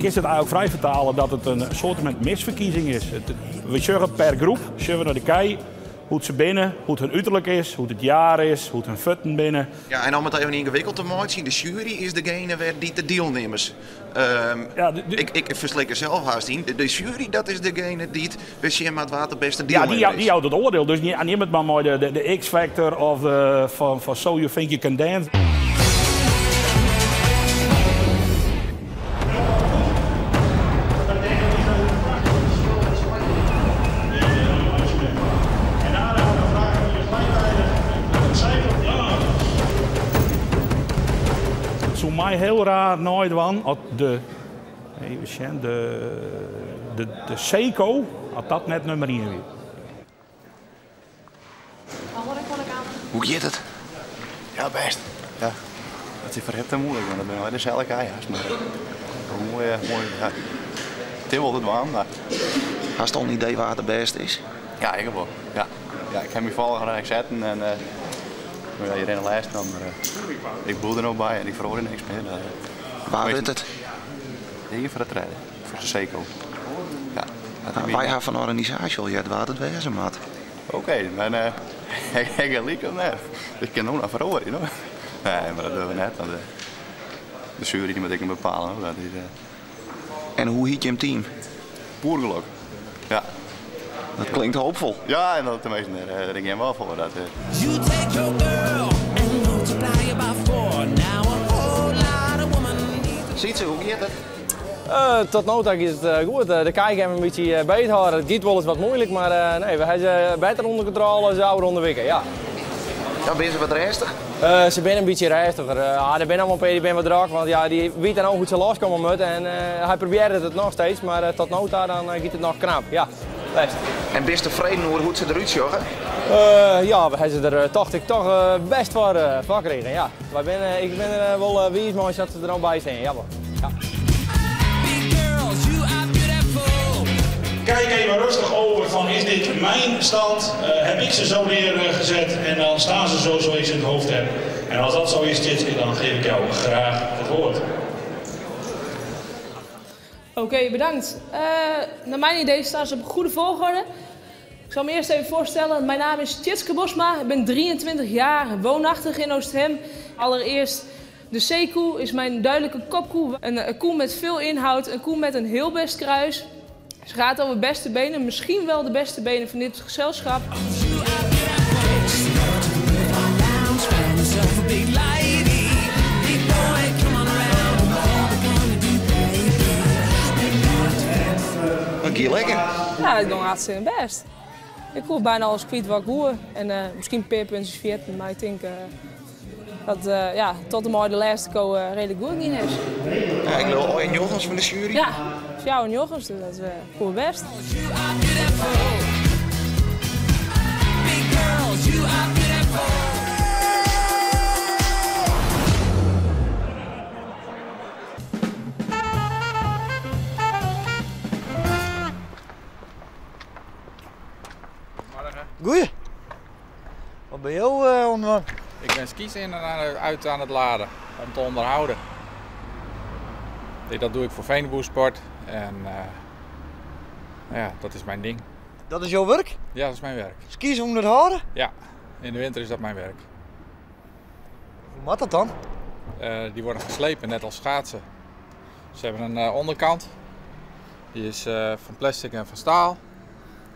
Kinst it eigenlik frij fertale dat it in soartemint misferkiezing is. We sjogge per groep, sjogge we nei de kij, hoe't se binne, hoe't hun uterlik is, hoe't it jaar is, hoe't hun fuotten binne. Ja, en om it even yngewikkeld te meitsjen, de sjuery is degene wêr dy't de dielnimmers. Ik, ik ferslik der sels hast yn. De sjuery, dat is degene dy't wer sjen moat wa't de bêste dielnimmer is. Ja, dy jout it oardiel. Dus nim it mar mei de X-Factor of fan So You Think You Can Dance. It soe my hiel raar neidwaan as de, even sjen, de, de Seco, as dat net nummer ien wie. Hoe giet it? Ja, bêst. Ja. It is ferhipte moeilik, want it binne allegear deselde kij hast. Mar moai, moai, ja. It is wol te dwaan, mar. Hast al in idee wa't de bêste is? Ja, ik wol. Ja. Ja, ik ha myn folger ek setten en ja, je rinne lêst dan, mar ik bliuw der no by en ik feroarje niks mear. Wa wurdt it? Ik foar de tredde, foar de Seco. Ja. Wy ha fan de organisaasje al heard wa't it wêze moat. Oké, dan ha ik gelyk of net? Ik kin no noch feroarje, no. Nee, mar dat dogge we net, want de sjuery dy moat ek noch bepale. No. Dat is, En hoe hyt jim team? Boergelok. Ja. Dat klinkt hoopfol. Ja, en dat tenminsten, dêr gean we wel foar. Dat, You take your girl and multiply her by four. Now a whole lot of woman need Sietse, hoe giet it? Tot no ta giet it goed. De kij ha in bytsje beet hâlden. It giet wolris wat muoilik, mar nee, we ha se better ûnder kontrôle as ôfrûne wike, ja. Ja, binne se wat rêstich? Se binne in bytsje rêstiger. Ja, der binne noch wol in pear dy binne wat drok, want ja, dy witte no hoe't se loskomme moatte en hy probearret it noch steeds, mar tot no ta dan giet it noch knap. Ja, bêst. En bist tefreden oer hoe't se derút sjogge? Ja, we ha se der tocht ik toch bêst foar, foar krigen, ja. Wy binne, ik bin der wol wiis mei sa't se der no by stean, jawol. Ja. Kijk even rustig over van is dit mijn stand, heb ik ze zo neergezet en dan staan ze zo zoals ik ze in het hoofd heb. En als dat zo is Tjitske, dan geef ik jou graag het woord. Oké, bedankt. Naar mijn idee staan ze op goede volgorde. Ik zal me eerst even voorstellen. Mijn naam is Tjitske Bosma, ik ben 23 jaar, woonachtig in Oosthem. Allereerst de C-koe is mijn duidelijke kopkoe. Een koe met veel inhoud, een koe met een heel best kruis. Ze gaat over beste benen, misschien wel de beste benen van dit gezelschap. Dat gie lekker. Ja, it gong hartstikke bêst. Ik koe bijna alles kwyt wat ik woe en miskien in pear puntsjes ferjitten, mar ik tink dat ja, tot en mei de lêste ko reedlik goed gien is. Ja, ik leau allegear njoggens fan de sjuery. Ja, fjouwer njoggens, dus dat koe bêst. Goeie. Wat bin jo oan it dwaan? Ik ben skis in en uit aan het laden om te onderhouden. Dat doe ik voor Veneboersport en ja, dat is mijn ding. Dat is jo wurk? Ja, dat is mijn werk. Skis ûnderhâlde? Ja, in de winter is dat mijn werk. Hoe moat dat dan? Die worden geslepen, net als schaatsen. Ze hebben een onderkant, die is van plastic en van staal.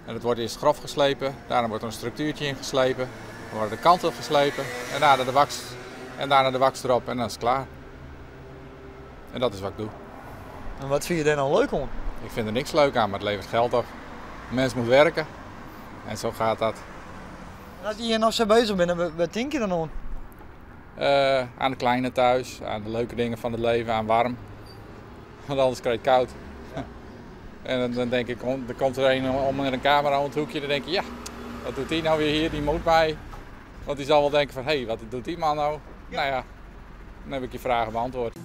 En dat wordt eerst grof geslepen, daarna wordt er een structuurtje in geslepen. Dan worden de kanten geslepen en daarna de wax, en daarna de wax erop en dan is het klaar. En dat is wat ik doe. En wat fine je dêr nou leuk oan? Ik vind er niks leuk aan, maar het levert geld op. De mens moet werken en zo gaat dat. En as je hjir no sa beuzich binne, wêr tink je dan oan? Aan de kleine thuis, aan de leuke dingen van het leven, aan warm. Want anders krijg je het koud. En dan denk ik, er komt er een om met een camera om het hoekje. Dan denk je, ja, wat doet die nou weer hier? Die moet bij. Want die zal wel denken van, hé, hey, wat doet die man nou? Nou ja, dan heb ik je vragen beantwoord.